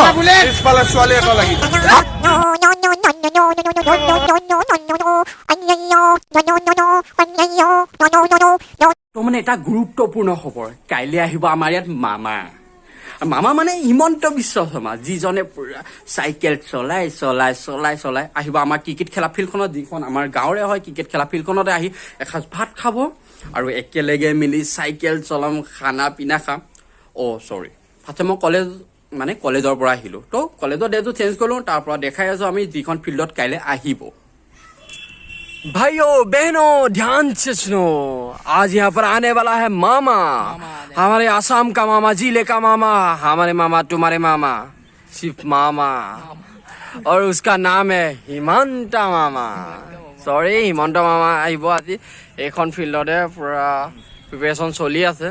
পিছফালে ছোৱালী এটা লাগিব। তো মানে এটা গুৰুত্বপূৰ্ণ খবৰ, কাইলৈ আহিব আমাৰ ইয়াত মামা। মামা মানে হিমন্ত বিশ্ব শৰ্মা, যিজনে পুৰা চাইকেল চলাই চলাই চলাই চলাই আহিব আমাৰ ক্ৰিকেট খেলা ফিল্ডখনত, যিখন আমাৰ গাঁৱৰে হয়। ক্ৰিকেট খেলা ফিল্ডখনতে আহি এসাঁজ ভাত খাব আৰু একেলগে মিলি চাইকেল চলাম, খানা পিনা খাম। অ' চৰি, ফাৰ্ষ্টে মই কলেজ, মানে কলেজৰ পৰা আহিলোঁ, তো কলেজৰ ড্ৰেছটো চেঞ্জ কৰিলোঁ। তাৰ পৰা দেখাই আছোঁ আমি যিখন ফিল্ডত কাইলৈ আহিব। भाइयों बहनों, ध्यान से सुनो, आज यहाँ पर आने वाला है मामा, हमारे आसाम का मामा, जिले का मामा, हमारे मामा, तुम्हारे मामा, सिर्फ मामा, और उसका नाम है हिमंता मामा। सॉरी, হিমন্ত মামা আহিব আজি এইখন ফিল্ডতে। পুৰা প্ৰিপেৰেশ্যন চলি আছে।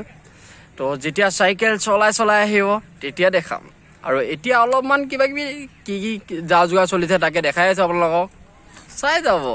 তো যেতিয়া চাইকেল চলাই চলাই আহিব তেতিয়া দেখাম। আৰু এতিয়া অলপমান কিবা কিবি কি কি যা যোগাৰ চলিছে তাকে দেখাই আছোঁ আপোনালোকক, চাই যাব।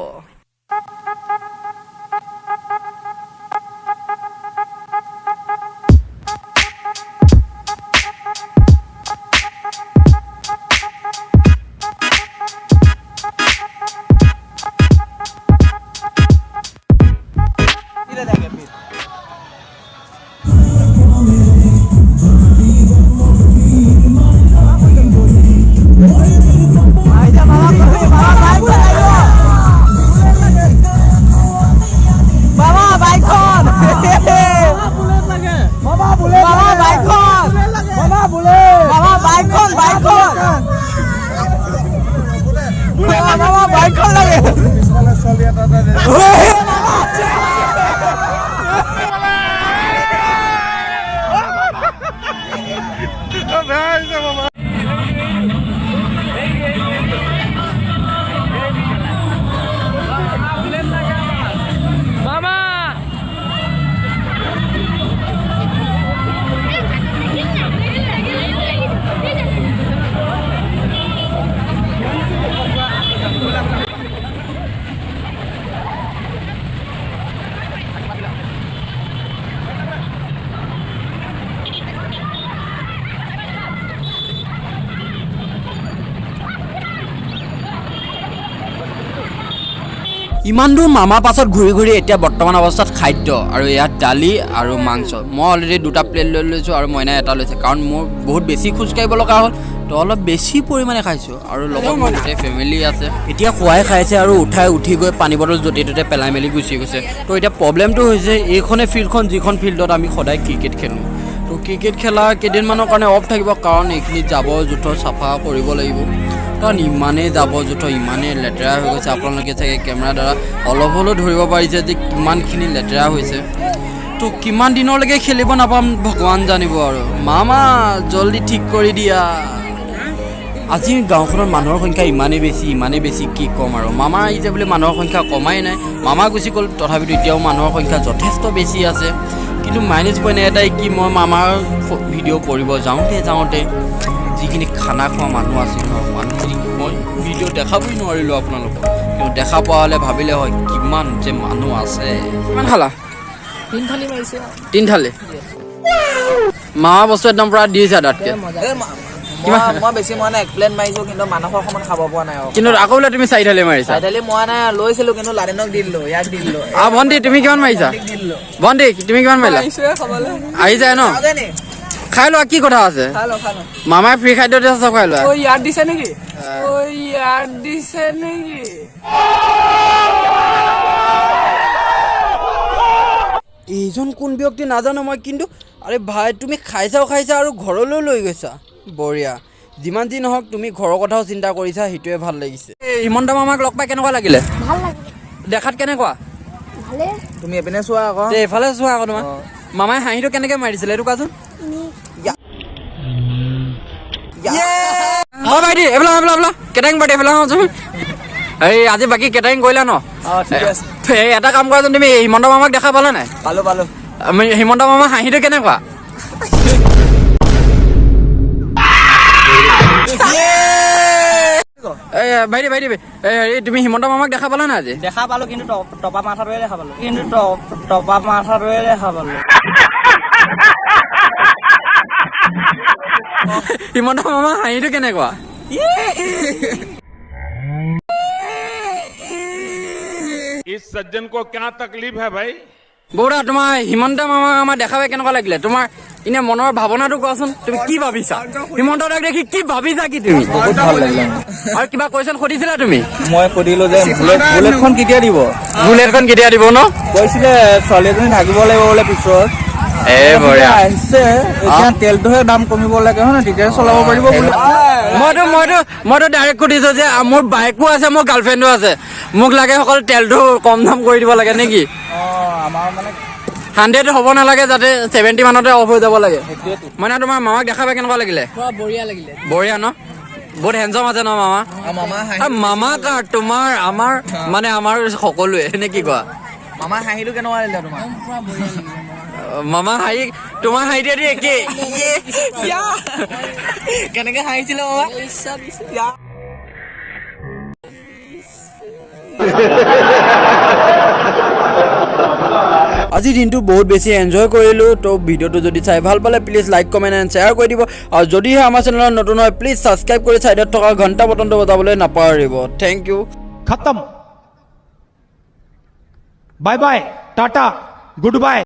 মামা, বাইকখন, মামা, বাইকখন, মামা, বাইকখন, বাইকখন, মামা, বাইকখন লাগে। পিছফালে ছোৱালী এটা। বেয়া হৈছে মামা। মামা। ইমান দূৰ মামাৰ পাছত ঘূৰি ঘূৰি এতিয়া বৰ্তমান অৱস্থাত খাদ্য আৰু ইয়াত দালি আৰু মাংস। মই অলৰেডি দুটা প্লেট লৈ লৈছোঁ আৰু মইনাই এটা লৈছে, কাৰণ মোৰ বহুত বেছি খোজকাঢ়িব লগা হ'ল, তো অলপ বেছি পৰিমাণে খাইছোঁ। আৰু লগত মোৰ গোটেই ফেমিলি আছে। এতিয়া খোৱাই খাইছে আৰু উঠাই উঠি গৈ পানী বটল য'তে ত'তে পেলাই মেলি গুচি গৈছে। তো এতিয়া প্ৰব্লেমটো হৈছে এইখনে ফিল্ডখন, যিখন ফিল্ডত আমি সদায় ক্ৰিকেট খেলোঁ। তো ক্ৰিকেট খেলা কেইদিনমানৰ কাৰণে অফ থাকিব, কাৰণ এইখিনি জাবৰ জোঁথৰ চাফা কৰিব লাগিব, কাৰণ ইমানেই জাবৰ জোঁথৰ, ইমানেই লেতেৰা হৈ গৈছে। আপোনালোকে চাগে কেমেৰাৰ দ্বাৰা অলপ হ'লেও ধৰিব পাৰিছে যে কিমানখিনি লেতেৰা হৈছে। তো কিমান দিনলৈকে খেলিব নাপাম ভগৱান জানিব। আৰু মামা, জল্দি ঠিক কৰি দিয়া। আজি গাঁওখনত মানুহৰ সংখ্যা ইমানেই বেছি, ইমানেই বেছি, কি ক'ম আৰু। মামা আহিছে বুলি মানুহৰ সংখ্যা কমাই নাই। মামা গুচি গ'ল, তথাপিতো এতিয়াও মানুহৰ সংখ্যা যথেষ্ট বেছি আছে। কিন্তু মাইনাছ পইণ্ট এটাই কি, মই মামাৰ ভিডিঅ' কৰিব যাওঁতে যাওঁতে যিখিনি খানা খোৱা মানুহ আছিল ন, মানুহখিনিক মই ভিডিঅ' দেখাবই নোৱাৰিলোঁ আপোনালোকক। কিন্তু দেখা পোৱা হ'লে ভাবিলে হয় কিমান যে মানুহ আছে। কিমান খালা? তিন থালি মাৰিছে। তিনি থালি। মামা বস্তু একদম পুৰা দিছে তাতকে। মই বেছি মৰা নাই, এক প্লেট মাৰিছো, কিন্তু মানুহৰ সমান খাব পৰা নাই আৰু। কিন্তু আকৌ বোলে তুমি চাৰি থালি মাৰিছা। চাৰি থালি মৰা নাই, লৈছিলো, কিন্তু লাডেনক দি দিলো, ইয়াক দি দিলো। ভণ্টি, তুমি কিমান মাৰিছা? দি দিলো। ভণ্টি, তুমি কিমান মাৰিলা? আহি যায় ন? খাই লোৱা, কি কথা আছে। মামাই ফ্ৰী খাদ্য দিছে, চব খাই লোৱা। ঐ, ইয়াত দিছে নেকি? ঐ, ইয়াত দিছে নেকি? এইজন কোন ব্যক্তি নাজানো মই, কিন্তু আৰে ভাই, তুমি খাইছাও খাইছা আৰু ঘৰলৈও লৈ গৈছা, বঢ়িয়া। যিমান যি নহওক, তুমি ঘৰৰ কথাও চিন্তা কৰিছা, সেইটোৱে ভাল লাগিছে। এই হিমন্ত মামাক লগ পাই কেনেকুৱা লাগিলে? ভাল লাগিলে। দেখাত কেনেকুৱা? ভালে। তুমি এইপিনে চোৱা আকৌ। তে এইফালে চোৱা আকৌ। তোমাৰ মামাই হাঁহিটো কেনেকে মাৰিছিলে, এইটো কোৱাচোন। এনেই। অ ভাইটি, এইফালে এইফালে এইফালে, কেটাৰিং পাৰ্টি, এইফালে আহোচোন। এই আজি বাকী কেটাৰিং কৰিলা ন? অ, ঠিকে আছে। এই এটা কাম কৰাচোন, তুমি হিমন্ত মামাক দেখা পালা নাই? পালো, পালো। আমি হিমন্ত মামাৰ হাঁহিটো কেনেকুৱা? এই ভাইটি, ভাইটি, এই হেৰি, তুমি হিমন্ত মামাক দেখা পালা নাই আজি? দেখা পালো, কিন্তু টপা মাথাটোৱে দেখা পালো, কিন্তু টপা মাথাটোৱে দেখা পালো। হিমন্ত মামা হাঁহিটো কেনেকুৱা? इस सज्जन को क्या तकलीफ है भाई? বৌদা, তোমাৰ হিমন্ত মামাক আমাৰ দেখাবে কেনেকুৱা লাগিলে? তোমাৰ এনে মনৰ ভাৱনাটো কোৱাচোন, তুমি কি ভাবিছা? হিমন্ত দাক দেখি কি ভাবিছা কি তুমি? বহুত ভাল লাগিলে। আৰু কিবা কুৱেশ্যন সুধিছিলা তুমি? মই সুধিলো যে বুলেটখন কেতিয়া দিব। বুলেটখন কেতিয়া দিব ন? কৈছিলে ছোৱালী এজনী থাকিব লাগিব বোলে পিছত। এ বঢ়িয়া। আহিছে, এতিয়া তেলটোহে দাম কমিব লাগে, হয় নহয়? তেতিয়াহে চলাব পাৰিব বোলে। মইতো ডাইৰেক্ট সুধিছো যে মোৰ বাইকো আছে, মোৰ গাৰ্লফ্ৰেণ্ডো আছে, মোক লাগে অকল তেলটো কম দাম কৰি দিব লাগে নেকি। অ, আমাৰ মানে 100 হ'ব নালাগে, যাতে 70 মানতে অফ হৈ যাব লাগে। মানে তোমাৰ মামাক দেখাবা কেনেকুৱা লাগিলে? বঢ়িয়া লাগিলে। বঢ়িয়া ন? বহুত হেণ্ডচম আছে ন মামা? মামা। আৰু মামা কাৰ, তোমাৰ, আমাৰ, মানে আমাৰ সকলোৱে নে কি কোৱা? মামা হাঁহিটো কেনেকুৱা লাগিলে তোমাৰ? মামা হাঁহি, তোমাৰ হাঁহিটো একেই। কেনেকে হাঁহিছিলে মামা? ইচ্ছা দিছে। আজিৰ দিনটো বহুত বেছি এনজয় কৰিলোঁ। তো ভিডিঅ'টো যদি চাই ভাল পালে, please like, comment and share কৰি দিব। আৰু যদিহে আমাৰ চেনেলত নতুন হয়, প্লিজ ছাবস্ক্ৰাইব কৰি ছাইডত থকা ঘণ্টা বটনটো বজাবলৈ নাপাহৰিব। Thank you. खत्म, bye bye, tata, good bye.